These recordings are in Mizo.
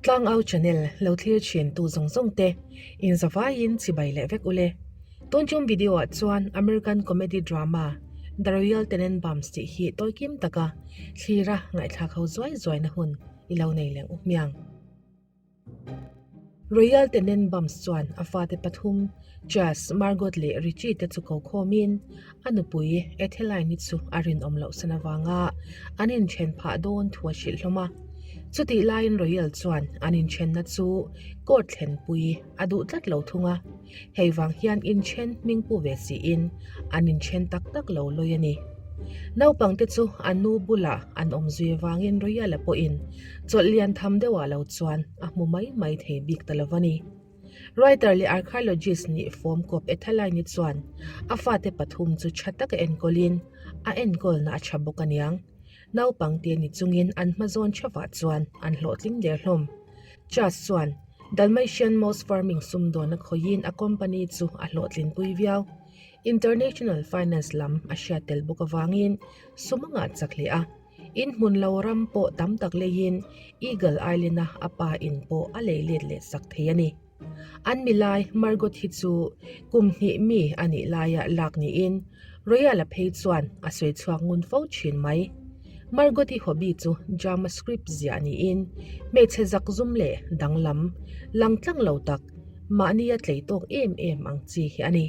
Tlangau channel lo thlir thin tu zawng zawng te in zavaiin chibai leh vek ule. Tun chung video ah chuan American comedy drama The Royal Tenenbaums tih hi tawikim taka thlira ngaihthlak ho zuai zuaina hun i lo nei leng u hmiang. Royal Tenenbaums chuan a fate pathum, Chas, Margot leh Richie te chu ko khawmin a nupui Etheline-i chu a rinawm loh san avanga an inthen phah dawn thu a hrilh hlawm a. Chutih laiin Royal chuan an inthenna chu court thlenpui a duh tlat lo thung a, hei vang hian inthen hming pu ve siin an inthen tak tak lo lawi a ni. Naupangte chu a nu bulah an awm zui avangin Royal-a pawhin Chawlh lian tham deuhah lo chuan a hmu mai mai thei bik ta lo a ni. Writer leh archaeologist nih fawm kawp Ethalaini chuan a fate pathum chu tha taka enkawlin a enkawlna a tha bawk aniang. Naupang te ni chungin an hma zawn theuhah chuan an hlawhtling der hlawm. Chas chuan Dalmatian Mouse Farming sumdawn a khawihin a company chu a hlawhtlinpui viau. International finance lam a hriat tel bawk avangin sum a ngah chak hle a. In hmun lo ram pawh tam tak leiin Eagle Island-a a pa in pawh a lei let leh sak thei a ni. An milai Margot hi chu kum hnih mi a nih laia lak niin Royal-a phei chuan a sawi chhuak ngun fo thin mai. Margot-i hobby chu drama script ziah niin hmeichhe zak zum leh danglam, lang tlang lo tak, mahnia tlei tawk em em ang chi hi a ni.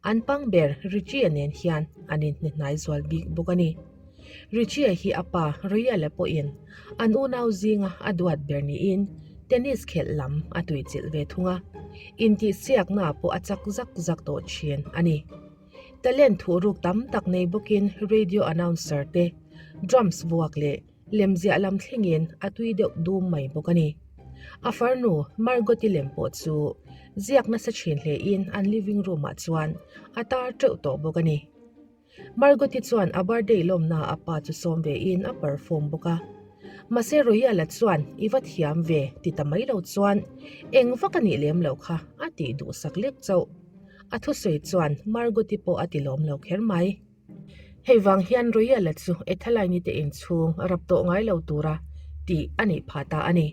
An pang ber Richie-a nen hian an inhnehnai zual bik bawk a ni. Richie-a hi a pa Royal-a pawhin an unau zinga a duat ber niin tennis khelh lam a tuichilh ve thung a, intihsiakna pawh a chak zak zak tawh thin a ni. Talent thuhruk tam tak nei bawkin radio announcer te, drums vuak leh Lemziah lam thlengin a tui deuh dum mai bawk a ni. A farnu Margot-i lem pawh chu ziak nasa thin hlein an living room-ah chuan a tar teuh tawh bawk a ni. Margot-i chuan a birthday lawmna a pa chu sawm vein a perform bawk a. Mahse Royal-a chuan i va thiam ve ti ta mai lo chuan eng vak a nih lem loh kha a tih duhsak lek chauh. A thusawi chuan Margot-i pawh a ti lawm lo kher mai. Hei vang hian Royal-a chu Ethalaini te inchhung rap tawh ngai lo tura tih a nih phah ta a ni.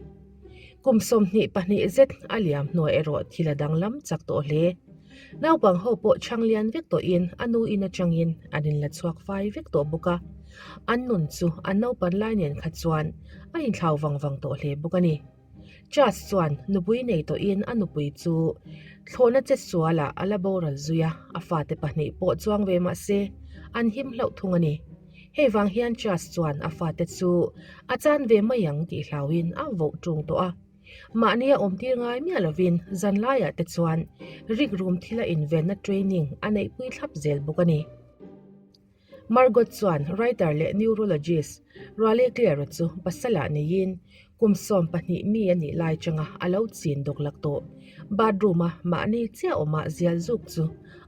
Kum 22 zet a liam hnuah erawh thil a danglam chak tawh hle. Naupang ho pawh chhang lian vek tawhin a nu in atangin an inla chhuak fai vek tawh bawk a, an nun chu an naupan lai nen kha chuan a inthlau vang vang tawh hle bawk a ni. Chas chuan nupui nei tawhin a nupui chu thlawhna che sualah a la boral zui a, a fate pahnih pawh chuang ve mah se an him hlauh thung a ni. Hei vang hian Chas chuan a fate chu a chan ve mai ang tih hlauhin a voh ṭung tawh a. Mahnia awmtir ngai miah lovin zanlaiah te chuan rikrum thila invenna training a neihpui thlap zel bawk a ni. Margot chuan writer leh neurologist Raleigh Clare-a chu pasalah neiin kum 12 mi a nih lai changa a lo chin dawk lak tawh. Bathroom-a mahni chiah awmah zial zuk chu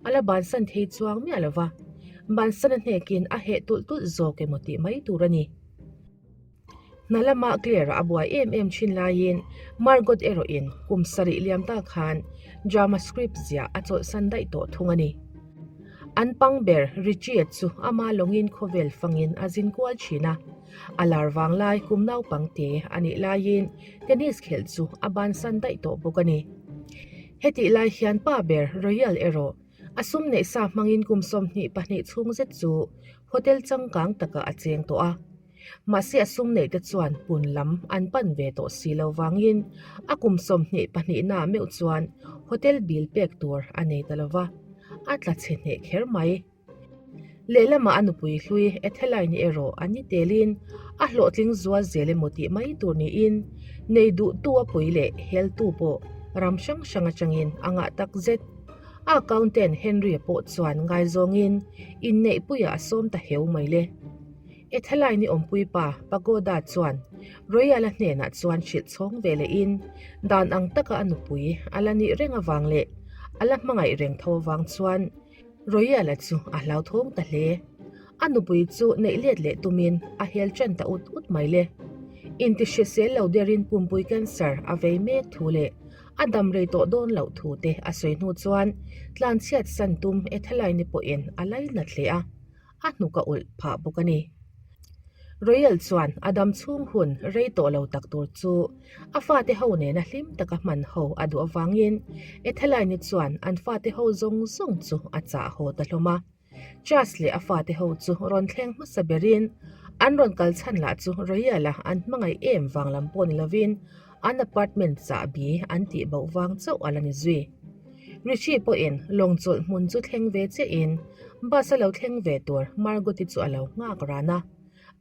a la bansan thei chuang miah lo va, bansan a hnekin a heh tulh tulh zawk emaw tih mai tur a ni. Hna lama Claire a buai em em thin laiin Margot erawhin kum sarih liam ta khan drama script ziah a chawlhsan daih tawh thung a ni. An pang ber Richie chu ama lawngin khawvel fangin a zin kual thin a, a lar vang lai kum naupang te a nih laiin tennis khelh chu a bansan daih tawh bawk a ni. Hetih lai hian pa ber Royal erawh a sum neih sa hmangin kum 22 chhung zet chu hotel changkang takah a cheng tawh a. Mahse a sum neih te chuan pun lam an pan ve tawh si lo vangin a kum 22 na meuh chuan hotel bill pek tur a nei ta lova, a tla chhe hneh kher mai. Lehlamah a nupui hlui Ethelaine erawh a ni telin a hlawhtling zual zel emaw tih mai tur niin nei duhtu a pui leh heltu pawh ram hrang hrang atangin a ngah tak zet. A accountant Henry-a pawh chuan ngaizawngin inneihpuiah a sawm ta heu mai le. Ethelaini awmpui pa Pagoda chuan Royal-a hnenah chuan hrilh chhawng ve lehin dan ang taka a nupui a la nih reng avang leh a la hmangaih reng tho avang chuan Royal-a chu a hlauthawng ta hle. A nupui chu neih let leh tumin a hel ṭan ta ut ut mai le. Intihrisel lo derin pumpui cancer a vei mek thu leh a dam rei tawh dawn loh thu te a sawi hnu chuan tlanchhiat san tum Ethelaini pawhin a lainat hle a. a hnuk a ulh phah bawk a ni. Royal chuan a dam chhung hun rei tawh lo tak tur chu a fate ho nena hlim taka hman ho a duh avangin Etheline-i chuan an fate ho zawng zawng chu a chah haw ta hlawm a. Chas leh a fate ho chu rawn thleng hmasa berin an rawn kal chhan lah chu Royal-a an hmangaih em vang lam pawh ni lovin an apartment chahbi an tih boh vang chauh a la ni zui. Richie pawhin lawng chawlh hmun chu thleng ve chiahin bus a lo thleng ve tur Margot-i chu a lo nghak ran a.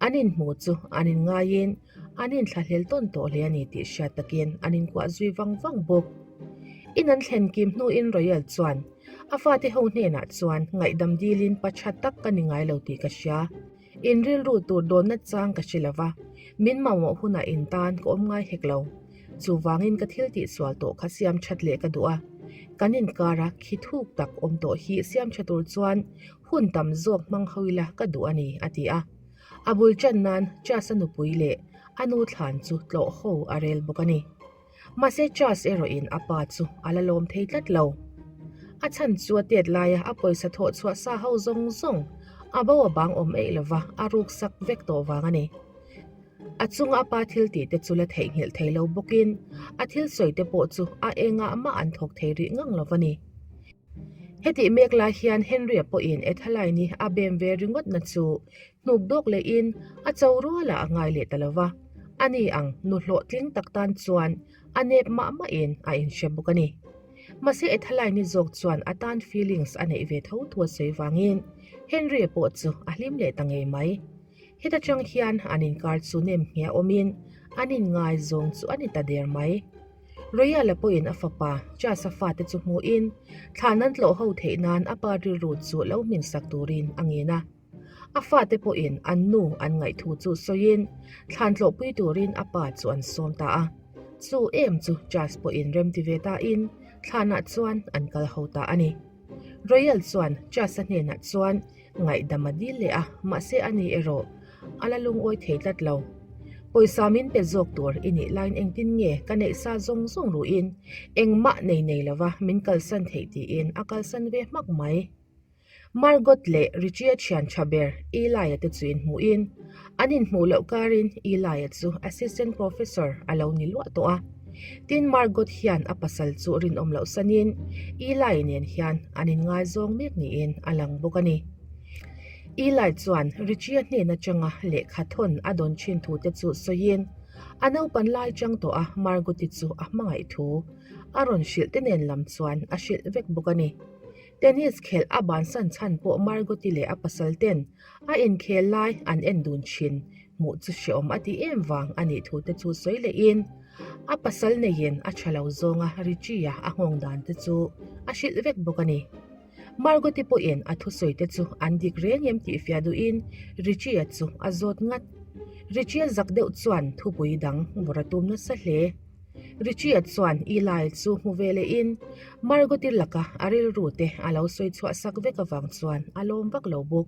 An inhmu chu an inngaiin an inthlahlel tawn tawh hle a ni tih hriat takin an inkuah zui vang vang bawk. In an thlen kim hnuin Royal chuan a fate ho hnenah chuan ngaihdam dilin pa tha tak ka ni ngai lo tih ka hria. In rilru tur dawnna chang ka hre lova, min mamawh hunah in tan ka awm ngai hek lo. Chuvangin ka thil tihsual tawh kha siam that leh ka duh a. Kan inkara khi thuk tak awm tawh hi siam tha tur chuan hun tam zawk hmang ho ila ka duh a ni, a ti a. A bul tan nan Chas-a nupui leh a nu thlan chu tlawh ho a rel bawk a ni. Mahse Chas erawhin a pa chu a la lawm thei tlat lo. A chhan chu a tet laia a pawisa thawh chhuah sa ho zawng zawng a bo a bang awm eih lova a ruk sak vek tawh vang a ni. A chunga a pa thil tih te chu la theihnghilh thei lo bawkin a thil sawi te pawh chu a engah mah an thawk thei rih ngang lo a ni. Hetih mek lai hian Henry-a pawhin Ethalaini a bem ve ringawt na chu hnuk dawk lehin a cho rualah a ngai leh ta lo va, ani ang nu hlawhtling tak tan chuan a nep mah mahin a inhre bawk a ni. Mahse Ethalaini zawk chuan a tan feelings a neih ve tho thu a sawi vangin Henry-a pawh chu a hlim leh ta ngei mai. Heta tang hian an inkar chu nem ngheh awmin an inngaizawng chu a ni ta der mai. Royal-a pawhin a fapa Chas-a fate chu hmuhin thlan an tlawh ho theih nan a pa rilru chu lo hminsak turin a ngen a. A fate pawhin an nu an ngaihthu chu sawiin thlan tlawhpui turin a pa chu an sawm ta a. Chu em chu Chas pawhin remti ve tain thlanah chuan an kal ho ta a ni. Royal chuan Chas-a hnenah chuan Ngaihdam a dil leh a, mahse a ni erawh a la lungawi thei tlat lo. Pawisa min pe zawk tur i nih laiin engtin nge ka neih sa zawng zawng ruhin engmah nei nei lova min kalsan theih tiin a kalsan ve hmak mai. Margot leh Richie-a thian tha ber Eli-a te chu inhmuhin an inhmuh loh karin Eli-a chu assistant professor a lo ni luah tawh a. Tin Margot hian a pasal chu rinawm loh sanin Eli nen hian an inngaizawng mek niin a lang bawk a ni. Eli chuan Richie-a hnen atanga lehkha thawn a dawn thin thu te chu sawiin a naupan lai chang tawh a Margot-i chu a hmangaih thu a rawn hrilh te nen lam chuan a hrilh vek bawk a ni. Tennis khelh a bansan chhan pawh Margot-i leh a pasal ten a inkhel lai an en dun thin hmuh chu hreawm a ti em vang a nih thu te chu sawi lehin a pasal neiin a tha lo zawnga Richie-a a nghawng dan te chu a hrilh vek bawk a ni. Margot-i pawhin a thusawi te chu an dik reng em tih fiah duhin Richie-a chu a zawt ngat. Richie-a zak deuh chuan thupui dang vawrh a tum nasa hle. Richie-a chuan Eli chu hmu ve lehin Margot-i laka a rilru te a lo sawi chhuah sak vek avang chuan a lawm vak lo bawk.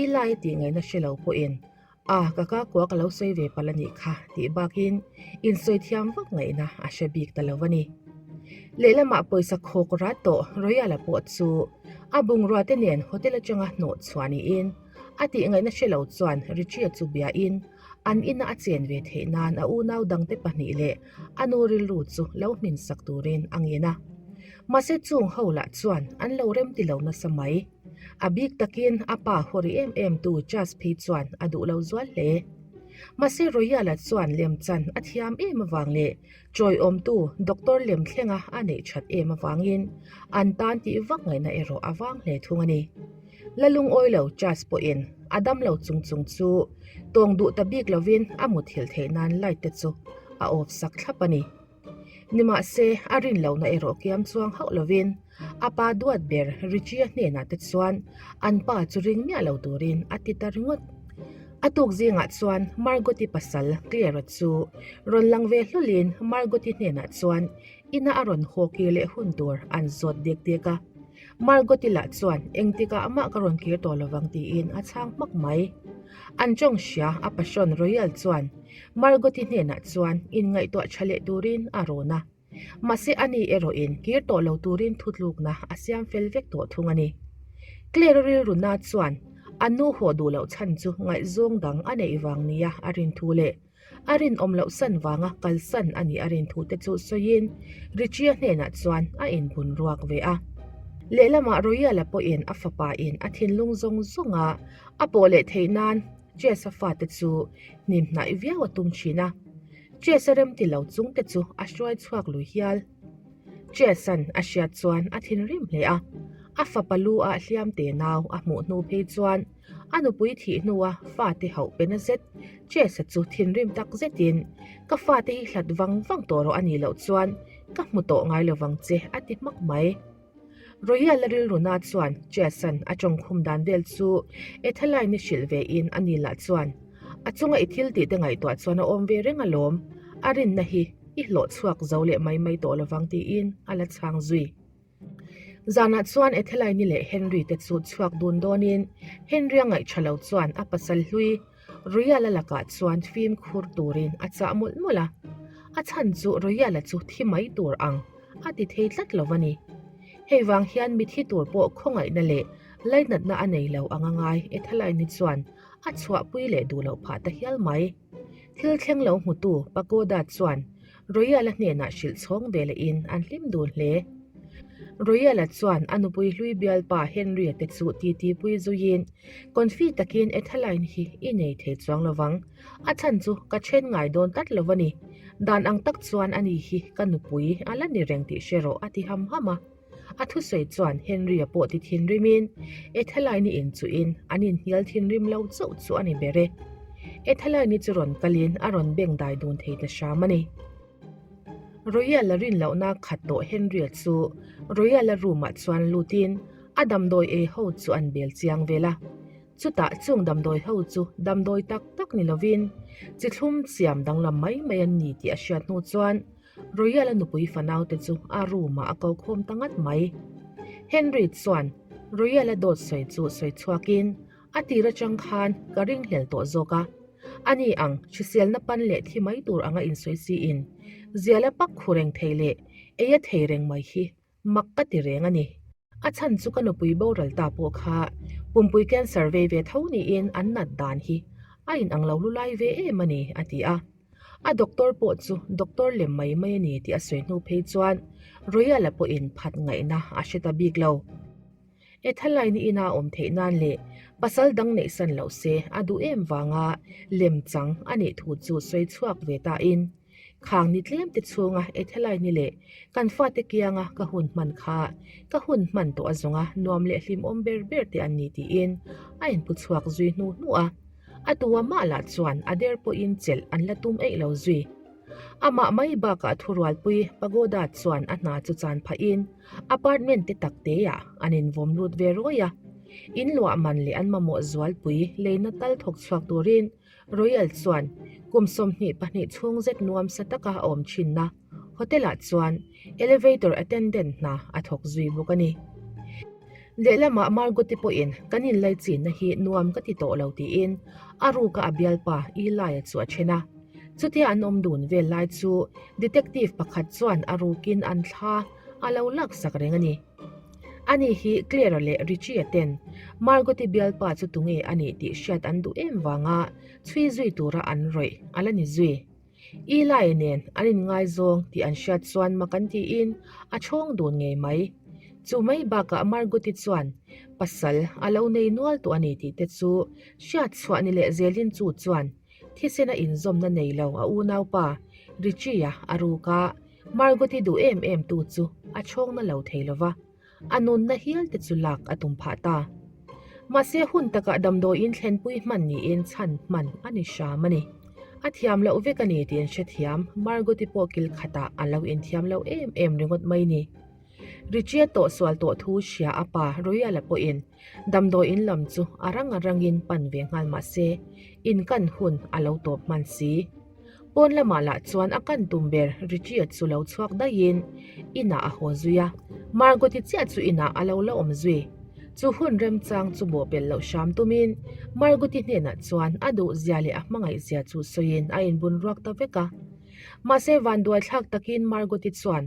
Eli tih ngaihna hre lo pawhin, A, ka ka kua ka lo sawi ve palh a nih kha tih bakin insawi thiam vak ngaihna a hre bik ta lo a ni. Lehlamah pawisa khawk rat tawh Royal-a pawh chu a bungrua te nen hotel atanga hnawh chhuah niin a tih ngaihna hre lo chuan Richie-a chu biain an ina a chen ve theih nan a unau dangte pahnih leh a nu rilru chu lo hmin sak turin a ngen a. Mahse chung ho lah chuan an lo remti lo nasa mai. A bik takin a pa hawri em em tu Chas phei chuan a duh lo zual hle. Mahse Royal-a chuan lemchan a thiam em avang leh chawiawmtu doctor lem thlenga a neih that em avangin an tan tih vak ngaihna erawh a vang hle thung a ni. La lungawi lo Chas pawhin a dam lo chung chung chu tawng duh ta bik lovin a muthilh theih nan light te chu a off sak thlap a ni. Nimahse, a rin lohna erawh kiam chuang hauh lovin a pa duat ber Richie-a hnenah te chuan an pa chu ring miah lo turin a ti ta ringawt. A tuk zingah chuan Margot-i pasal Claire-a chu rawn lang ve hlawlin Margot-i hnenah chuan ina a rawn haw kir leh hun tur an zawt dek dek a. Margot-i lah chuan engtikah mah ka rawn kir tawh lovang tiin a chhang hmak mai. An tawng hria a passion Royal chuan Margot-i hnenah chuan inngaihtuah tha leh turin a rawn a. Mahse ani erawhin kir tawh lo turin thutlukna a siam fel vek tawh thung a ni. Claire rilruna chuan. A nu haw duh loh chhan chu ngaihzawng dang a neih vang nia a rin thu leh a rinawm loh san vanga kalsan a nih a rin thu te chu sawiin Richie-a hnenah chuan a inbun ruak ve a. Lehlamah Royal-a pawhin a fapa in a thinlung zawng zawnga a pawh leh theih nan Chess-a fate chu hnim hnaih viau a tum thin a, Chess-a remti lo chung te chu a hruai chhuak lui hial. Chess-a'n a hriat chuan a thinrim hle a, a fapa lu ah hliam te nau a hmuh hnu phei chuan a nupui thih hnua fate hauh pe na zet Chess-a chu thinrim tak zetin, Ka fate hi hlat vang vang tawh rawh a nih loh chuan ka hmu tawh ngai lovang che a ti hmak mai. Royal-a rilruna chuan Chess-a'n a tawngkhum dan vel chu Etheline-i hrilh ve in a ni lah chuan a chunga i thil tih te ngaihtuah chuan a awm ve reng alawm, a rinna hi i hlawh chhuak zo leh mai mai tawh lovang tiin a la chhang zui. Zanah chuan Etheline-i leh Henry te chu chhuak dun dawnin Henry-a ngaihṭha lo chuan a pasal hlui Royal-a lakah chuan fimkhur turin a chah mawlh mawlh a, a chhan chu Royal-a chu thi mai tur ang a ti thei tlat lo a ni. Hei vang hian mithi tur pawh khawngaihna leh lainatna a nei lo ang a ngai Ethelaini chuan a chhuahpui leh duh loh phah ta hial mai. Thil thleng lo hmutu Pagoda chuan Royal-a hnenah hrilh chhawng ve lehin an hlim dun hle. Royal-a chuan a nupui hlui bialpa Henry-a te chu titipui zuiin, Confi takin Etheline hi i nei thei chuang lovang. A chhan chu ka then ngai dawn tlat lo a ni. Dan ang tak chuan ani hi ka nupui a la ni reng tih hre rawh a ti ham ham a. A thusawi chuan Henry-a pawh ti thinrimin Etheline-i inchuhin an inhnial thinrim lo chauh chu a ni ber e. Etheline-i chu rawn kalin a rawn beng dai dun thei ta hram a ni. Royal-a rin lohna khat tawh Henry-a chu Royal-a room-ah chuan lutin a damdawi ei ho chu an bel chiang vel a. Chutah chung damdawi ho chu damdawi tak tak ni lovin chi thlum siam danglam mai mai an ni tih a hriat hnu chuan Royal-a nupui fanaute chu a room-ah a ko khawm ta ngat mai. Henry chuan Royal-a dawt sawi chu sawi chhuakin a tir atang khan ka ringhlel tawh zawk a. Ani ang hriselna pan leh thi mai tur anga insawi siin ziala pak khu reng thei leh ei a thei reng mai hi Mak ka ti reng a ni. A chhan chu ka nupui boral ta pawh kha pumpui cancer vei ve tho niin an nat dan hi a inang lo lu lai ve em a ni, a ti a. A doctor pawh chu doctor lem mai mai a ni tih a sawi hnu phei chuan Royal-a pawhin phat ngaihna a hre ta bik lo. Ethelaini ina awm theih nan leh pasal dang neihsan loh se a duh em vanga lem chang a nih thu chu sawi chhuak ve tain Khang ni tlem te chhunga Ethelaini leh kan fate kianga ka hun hman kha ka hun hman tawh a zawnga nuam leh hlimawm ber ber te an ni tiin a inpu chhuak zui hnu hnu a. A tua mah lah chuan a der pawhin chelh an la tum eih lo zui. Amah mai bakah thurualpui Pagoda chuan a hna chu chan phahin apartment te tak teah an invawm lut ve rawi a. In luah man leh an mamawh zualpui leina tal thawk chhuak turin Royal chuan kum 22 chhung zet nuam sa taka a awm thinna hotel-ah chuan elevator attendant hna a thawk zui bawk a ni. Lehlamah Margot-i pawhin kan inlaichinna hi nuam ka ti tawh lo tiin a ruka a bialpa Eli-a chu a then a. Chutia an awm dun vel lai chu detective pakhat chuan a rukin an thla a lo laksak reng a ni. Ani hi Claire-a leh Richie-a ten Margot-i bialpa chu tunge a nih tih hriat an duh em vanga chhui zui tura an rawih a la ni zui. Eli nen an inngaizawng tih an hriat chuan mak an tiin a chhawng dun ngei mai. Chu mai bakah Margot-i chuan pasal a lo nei nual tawh a ni tih te chu hriat chhuah ni leh zelin chu chuan Thisena inzawmna nei lo a unaupa Richie-a a ruk a, Margot-i duh em em tu chu a chhawngna lo thei lo va, a nunna hial te chu lak a tum phah ta. Mahse hun takah damdawiin thlenpui hman niin chhan hman a ni hram a ni. A thiam loh vek a ni tih an hrethiam, Margot-i pawh kil khatah a lo inthiam lo em em ringawt mai ni. Richie-a tawhsual tawh thu hria a pa Royal-a pawhin Damdawi in lam chu a rang a rangin pan ve nghal mah se, in kan hun a lo tawp hman si. Pawn lamah lah chuan a kan tum ber Richie-a chu lo chhuak daihin inah a haw zui a, Margot-i chiah chu inah a lo la awm zui. Chu hun remchang chu bawhpelh loh hram tumin Margot-i hnenah chuan a duhzia leh a hmangaihzia chu sawiin a inbun ruak ta vek a. Mahse vanduaithlak takin Margot-i chuan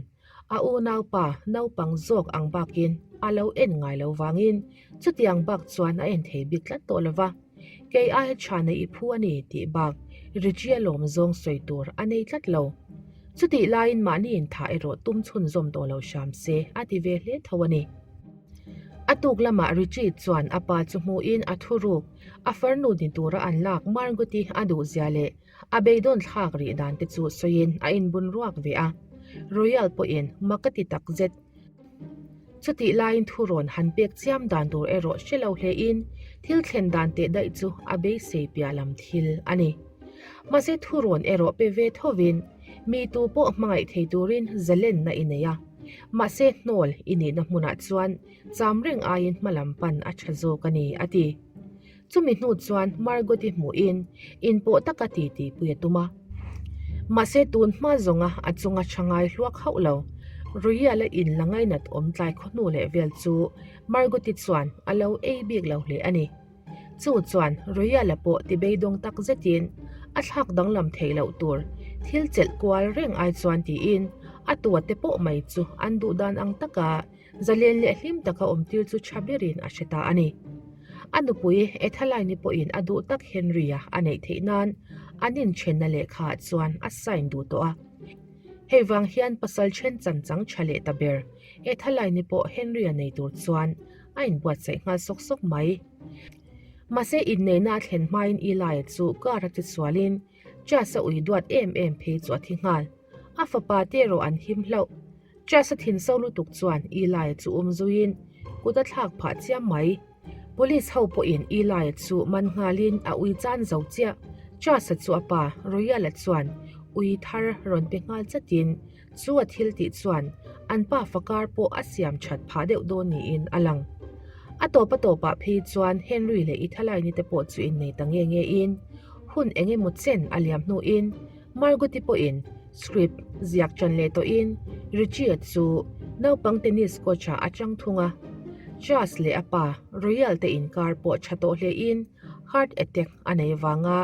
A unaupa naupang zawk ang bakin a lo en ngai lo vangin chutiang bak chuan a en thei bik tlat tawh lo va. Kei aia tha neih i phu a ni tih bak Richie-a lawm zawng sawi tur a nei tlat lo. Chutih laiin mahni inthah erawh tum chhunzawm tawh lo hram se a ti ve hle tho a ni. A tuk lamah Richie chuan a pa chu hmuhin a thuruk, a farnu ni tura an lak Margot-i a duhzia leh a beidawn thlak rih dan te chu sawiin a inbun ruak ve a. Royal pawhin mak a ti takzet. Chutih laiin thurawn han pek chiam dan tur erawh hre lo hlein thil thlen dan teh daih chu a beisei piah lam thil a ni. Mahse thurawn erawh pe ve thovin mi tu pawh hmangaih thei turin zalenna i nei a. Mahse hnawl i nihna hmunah chuan cham reng aiin hmalam pan a tha zawk a ni, a ti. Chumi hnu chuan Margot-i hmuhin inpawh taka titi pui a tum a. Mahse tun hma zawnga a chunga tha ngai hluak hauh lo. Royal-a in la ngainat awm tlai khaw hnu leh vel chu Margot-i chuan a lo ei bik lo hle a ni. Chu chuan Royal-a pawh ti beidawng tak zetin a thlak danglam theih loh tur thil chelh kual reng ai chuan tiin a tua te pawh mai chu an duh dan ang taka Zalen leh hlim taka awmtir chu tha berin a hre ta a ni. A nupui Ethalaini pawhin a duh tak Henry-a a neih theih nan an inthenna lehkhaah chuan a sign duh tawh a. Hei vang hian pasal then chan chang tha leh ta ber Ethalaini pawh Henry-a nei tur chuan a inbuatsaih nghal sawk sawk mai. Mahse inneihna a thlen hmain Eli-a chu car a tisualin Chas-a ui duat em em phei chu a thi nghal. A fapa te erawh an him hlauh. Chas-a thin so lutuk chuan Eli-a chu um zuiin kut a thlak phah chiam mai. Police ho pawhin Eli-a chu man nghalin a ui chan zo chiah. Chas-a chu a pa Royal-a chuan ui thar rawn pe nghal chatin chu a thil tih chuan an pa fakar pawh a siam that phah deuh dawn niin a lang. A tawp a tawpah phei chuan Henry leh Ithalaini te pawh chu innei ta nge nge in hun eng emaw chen a liam hnuin Margot-i pawhin script ziak ṭan leh tawhin Richie-a chu naupang tennis coach-ah a chang thung a. Chas leh a pa Royal te inkar pawh ṭha tawh hlein heart attack a nei vanga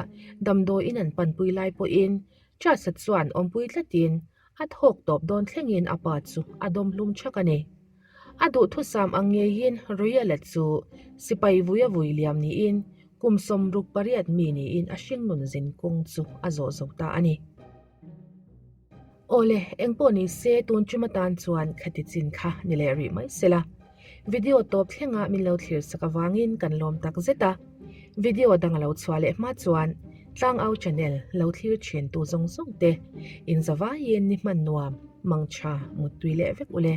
damdawiin an panpui lai pawhin Chas-a chuan awmpui tlatin a thawk tawp dawn thlengin a pa chu a dawm hlum ṭhak a ni. A duhthusam ang ngeiin Royal-a chu sipai vui a vui liam niin kum 68 mi niin a hringnun zin kawng chu a zawh zo ta a ni. Awle, engpawh ni se tun tum atan chuan khati chin kha ni leh rih mai sela. Video tawp thlenga min lo thlir sak avangin kan lawm tak zet a. Video dang a lo chhuah leh hma chuan Tlangau channel lo thlir thin tu zawng zawng te inzavaiin ni hman nuam, mangtha, muttui leh vek ule.